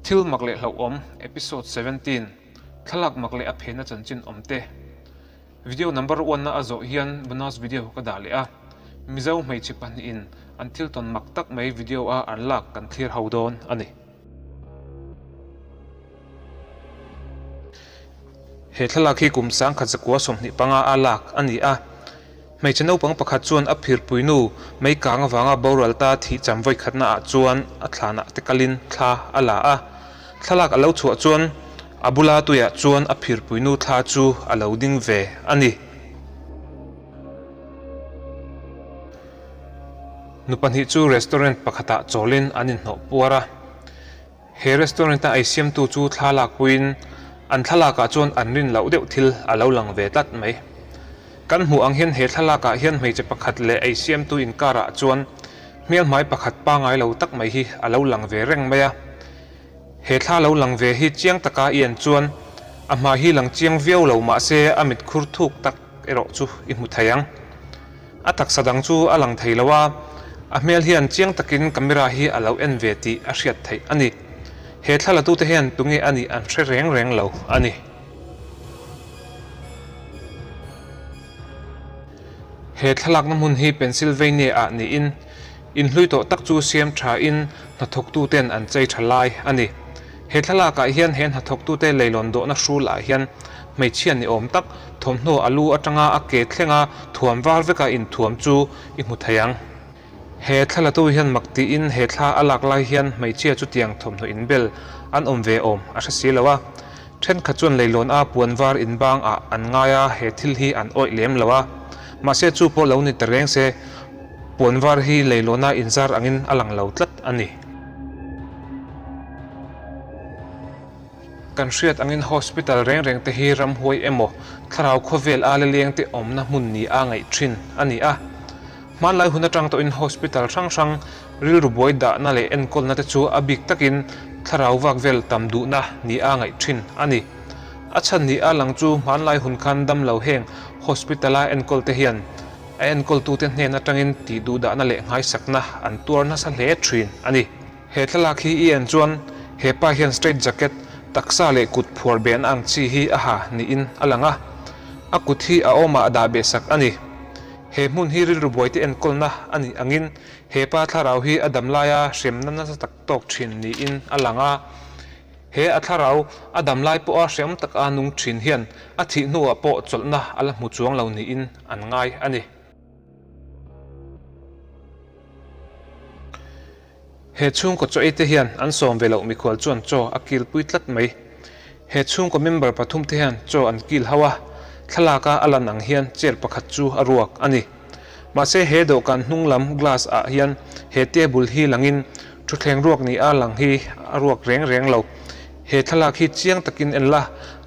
Thil mak leh hlauhawm, Episode 17, Thlalak mak leh a phena chanchin awm te. Video number one na a zawh hian bonus video ka dah leh a, Mizo hmeichhe pahnihin an thil tawn mak tak mai video a an lak kan thlir ho dawn a ni. He thlalak hi kum 1925 a lak a ni a. Hmeichhe naupang pakhat chuan a phirpui nu mei kang avanga boral ta thih cham vawi khatna ah chuan a thlanah te kalin thla a la a. Thlalak a lo chhuah chuan a bula tuiah chuan a phirpui nu thla chu a lo ding ve a ni. Nu pahnih chu restaurant pakhatah chawlin an inhnawh puar a. He restaurant a ei siamtu chu thla lak puiin an thlalak ah chuan an rin loh deuh thil a lo lang ve tlat mai. Kan hmuh ang hian he thlalak ah hian hmeichhe pakhat leh ei siamtu inkar ah chuan hmelhmai pakhat pangai lo tak mai hi a lo lang ve reng mai a. He thla lo lang ve hi chiang taka i en chuan a hmai hi lang chiang viau lo mahse a mit khur thuk tak erawh chu i hmu thei ang. A taksa dang chu a lang thei lo a, a hmel hian chiang takin camera hi a lo en ve tih a hriat theih a ni. He thlalatute hian tunge a nih an hre reng reng lo a ni. He thlalakna hmun hi Pennsylvania ah niin inhlui tawh tak chu siam tha in hnathawktuten an chei tha lai a ni. He thlalakah hian he hnathawktute leilawn dawhna hrul ah hian hmeichhia ni awm tak thawmhnaw a lu atanga a ke thlenga thuam var veka inthuam chu i hmu thei ang. He thlalatu hian mak tiin he thla a lak lai hian hmeichhia chutiang thawmhnaw inbel an awm ve awm a hre si lo a. Thenkhat chuan leilawn a puan var inbang ah an ngai a, he thil hi an awih lem lo a. Mahse chu pawh lo ni ta reng se, puan var hi leilawna inzar angin a lang lo tlat a ni. Kan hriat angin hospital reng reng te hi ramhuai emaw thlarau khawvel a leleng te awmna hmun ni a ngaih thin a ni a. Hmanlai hun atang tawhin hospital hrang hrang rilru buai dahna leh enkawlna te chu a bik takin thlarau vak vel tam duhna ni a ngaih thin a ni. A chhan ni a lang chu hmanlai hun khan damlo heng hospital a enkawl te hian a enkawltute hnen atangin tih duhdahna leh nghaisakna an tuar nasa hle thin a ni. He thlalak hi i en chuan he pa hian straight jacket, taksa leh kut phuar behna ang chi hi a ha niin a lang a, a kut hi a awmah a dah beh sak a ni. He hmun hi rilru buaite enkawlna a nih angin he pa thlarau hi a dam laia hremna nasa tak tawk thin niin a lang a. He a thlarau a dam lai pawha hrem taka nung thin hian a thih hnuah pawh chawlhna a la hmu chuang lo niin an ngai a ni. He chhungkaw chaw eite hian an sawm ve loh mikhual chuan chaw a kilpui tlat mai. He chhungkaw member pathumte hian chaw an kil ho a, thlalaka a lan ang hian chair pakhat chu a ruak a ni. Mahse he dawhkan hnung lam glass ah hian he table hi langin thutthleng ruak ni a lang hi a ruak reng reng lo. He thlalak hi chiang takin en la,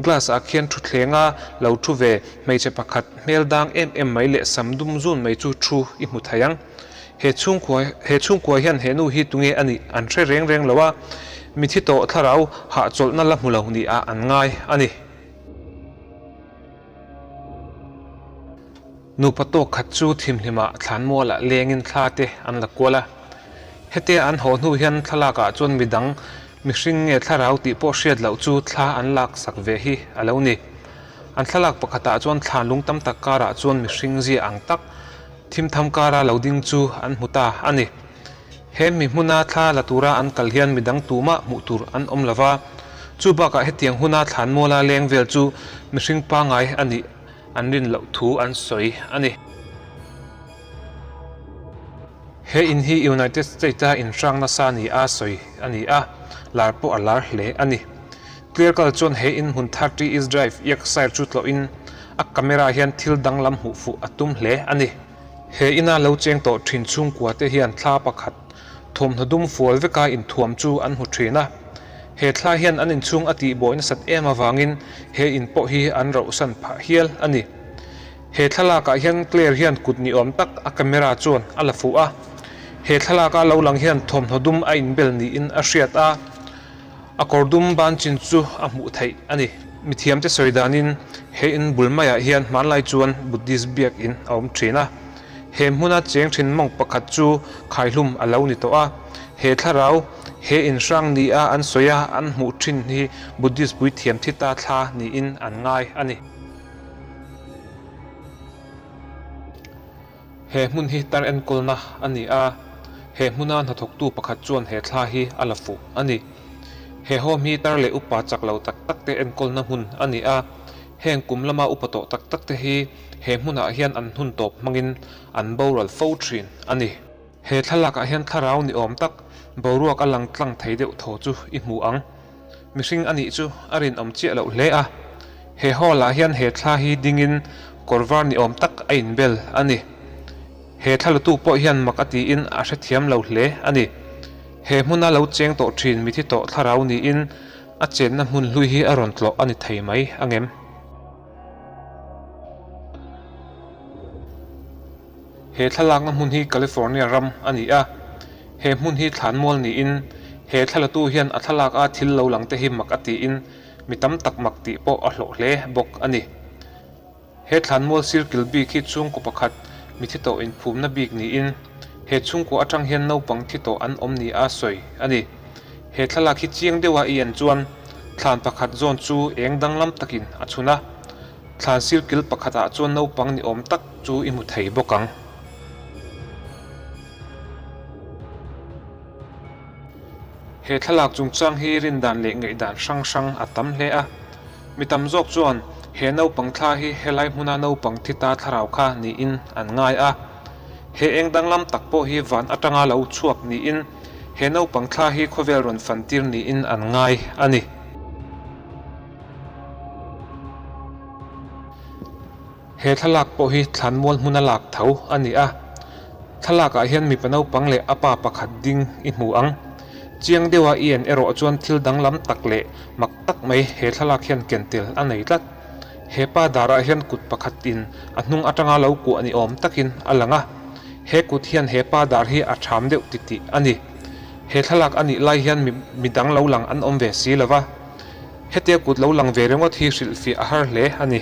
glass ah khian thutthlenga lo thu ve hmeichhe pakhat hmel dang em em mai leh sam dum zun mai chu thu i hmu thei ang. He chhungkua he chhungkua hian he nu hi tunge a nih an hre reng reng lo a, mithi tawh thlarau hahchawlhna la hmu lo ni ah an ngai a ni. Nupa tawk khat chu thimhlimah thlanmualah lengin thla te an la kual a. Hetia an haw hnu hian thlalakah chuan midang mihring nge thlarau tih pawh hriat loh chu thla an lak sak ve hi a lo ni. An thlalak pakhatah chuan thlan lung tam tak karah chuan mihring zia ang tak thimtham kara lo ding chu an hmu ta a ni. He mi hmuna thla la tura an kal hian midang tumah hmuh tur an awm lo va, chu bakah hetiang huna thlanmuala leng vel chu mihring pangngai a nih an rin loh thu an sawi a ni. He in hi United States-a inhrang nasa ni a sawi a ni a, lar pawh a lar hle a ni. Clearkal chuan he in hmun 30 East Drive, Yorkshire chu tlawhin a camera hian thil danglam hmuh fuh a tum hle a ni. He ina lo cheng tawh thin chhungkua te hian thla pakhat thawmhnaw dum fual veka inthuam chu an hmu thin a. He thla hian an inchhung a tihbuai nasat em avangin he in pawh hi an rauhsan phah hial a ni. He thlalakah hian Claire hian kut ni awm tak a camera chuan a la fuh a. He thlalaka lo lang hian thawmhnaw dum a inbel niin a hriat a. A kawr dum ban chin chu a hmuh theih a ni. Mithiamte sawi danin he in bul maiah hian hmanlai chuan Buddhist biakin a awm thin a. He hmuna cheng thin monk pakhat chu khaihlum a lo ni tawh a. He thlarau, He in hrang ni a an sawi a, an hmuh thin hi Buddhist puithiam thi ta thla niin an ngai a ni. He hmun hi tar enkawlna a ni a, he hmuna hnathawktu pakhat chuan he thla hi a la fuh a ni. He home hi tar leh upa chak lo tak tak te enkawlna hmun a ni a, heng kum lama upa tawh tak tak te hi he hmunah hian an hun tawp hmangin an boral fo thin a ni. He thlalakah hian thlarau ni awm tak boruak a lang tlang thei deuh tho chu i hmu ang. Mihring a nih chu a rinawm chiah loh hle a. He hall ah hian he thla hi dingin kawr var ni awm tak a inbel a ni. He thla lutu pawh hian mak a tiin a hrethiam lo hle a ni. He hmuna lo cheng tawh thin mithi tawh thlarau niin a chenna hmun hlui hi a rawn tlawh a ni thei mai angem? He thlalakna hmun hi California ram a ni a, he hmun hi thlanmual niin he thlalatu hian a thlalak a thil lo lang te hi mak a tiin mi tam tak mak tih pawh a hlawh hle bawk a ni. He thlanmual sirkil bik hi chhungkaw pakhat mi thi tawh inphumna bik niin he chhungkaw atang hian naupang thi tawh an awm ni a sawi a ni. He thlalak hi chiang deuha i en chuan thlan pakhat zawn chu eng danglam takin a chhun a. Thlan sirkil pakhatah chuan naupang ni awm tak chu i hmu thei bawk ang. He thlalak chungchang hi rindan leh ngaihdan hrang hrang a tam hle a. Mi tam zawk chuan he naupang thla hi helai hmuna naupang thi ta thlarau kha niin an ngai a. He eng danglam tak pawh hi van atanga lo chhuak niin he naupang thla hi khawvel rawn fantir niin an ngai a ni. He thlalak pawh hi thlanmual hmuna lak tho a ni a, thlalakah hian mipa naupang leh a pa pakhat ding i hmu ang. Chiang deuha i en erawh chuan thil danglam tak leh mak tak mai he thlalak hian ken tel a nei tlat. He pa darah hian kut pakhatin a hnung atanga lo kuah ni awm takin a lang a, he kut hian he pa dar hi a ṭham deuh titih a ni. He thlalak a nih lai hian midang lo lang an awm ve si lo va. Hetia kut lo lang ve ringawt hi hrilhfiah a har hle a ni.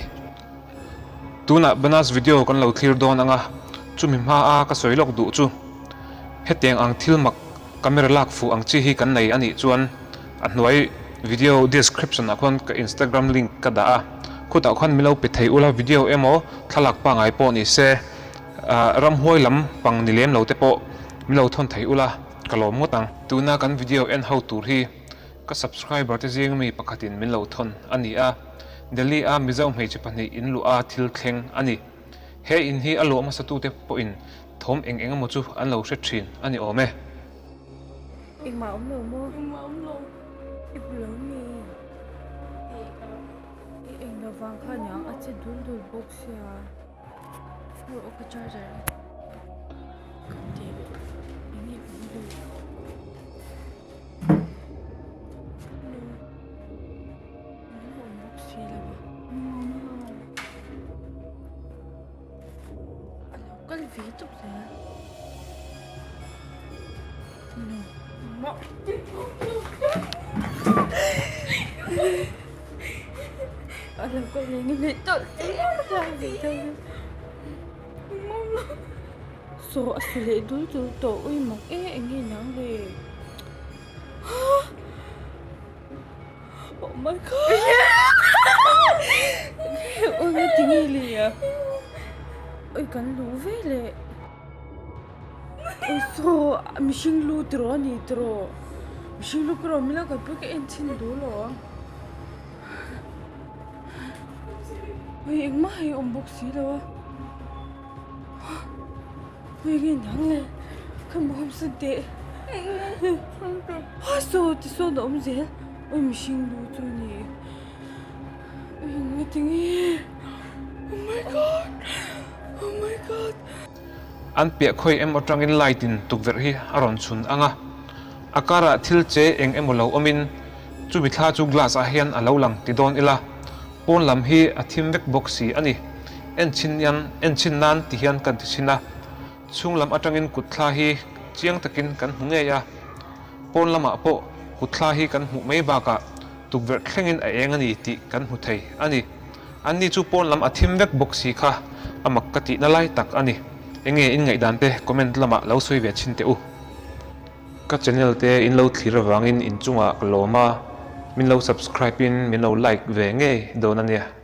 Tunah bonus video kan lo thlir dawn ang a, chumi hma a ka sawi lawk duh chu hetiang ang thil mak camera lak fuh ang chi hi kan nei a nih chuan a hnuai video description ah khuan ka Instagram link ka dah a, khutah khuan min lo pe thei ula video emaw thlalak pangngai pawh ni se ramhuai lam pang ni lem lo te pawh min lo thawn thei ula ka lawm ngawt ang. Tuna kan video en ho tur hi Ka subscriber te zing mi pakhatin min lo thawn a ni a, Delhi a Mizo hmeichhe pahnih in luh a thil thleng a ni. He in hi a luah hmasa tute pawhin thawm eng eng emaw chu an lo hre thin a ni awm e. Engmah awm lo maw? Engmah awm lo. I hmu lo mi? I eng lo vang kha niang a che dul dul bawk sia. Aw ka charger a ka ti eng nge awm lo. Saw a su leh dul dul tawh ui mak e eng nge niang le. Oh my god. Ui nge ti nge le a. Ui kan luh ve le. Ui saw mihring lu tiraw a ni tiraw. Mihring lu ka rawn mila ka pui ka en chhin duh lo ang. Ui engmah hi a awm bawk si lo a. Ui nge nang le ka mawm sawn teh ha saw ti sawn a awm zel ui mihring lu chu a ni ui nge ti nge oh my god oh my god. An piah khawi em atangin light in tukverh hi a rawn chhun ang a, a karah thil che eng emaw lo awmin chumi thla chu glass ah hian a lo lang ti dawn ila. Pawn lam hi a thim vek bawk si a ni. Enchhin hian enchhin nan ti hian kan ti chhin a, chhung lam atangin kut thla hi chiang takin kan hmu ngei a. Pawn lamah pawh kut thla hi kan hmuh mai bakah tukverh thlengin a eng a ni tih kan hmu thei a ni. Anni chu pawn lam a thim vek bawk si kha a mak ka tihna lai tak a ni. Enge in ngaihdan te comment lamah lo sawi ve chhin teh u. Ka channel te in lo thlir avangin inchungah ka lawm a, min lo subscribe in min lo like ve ngei dawn a nia.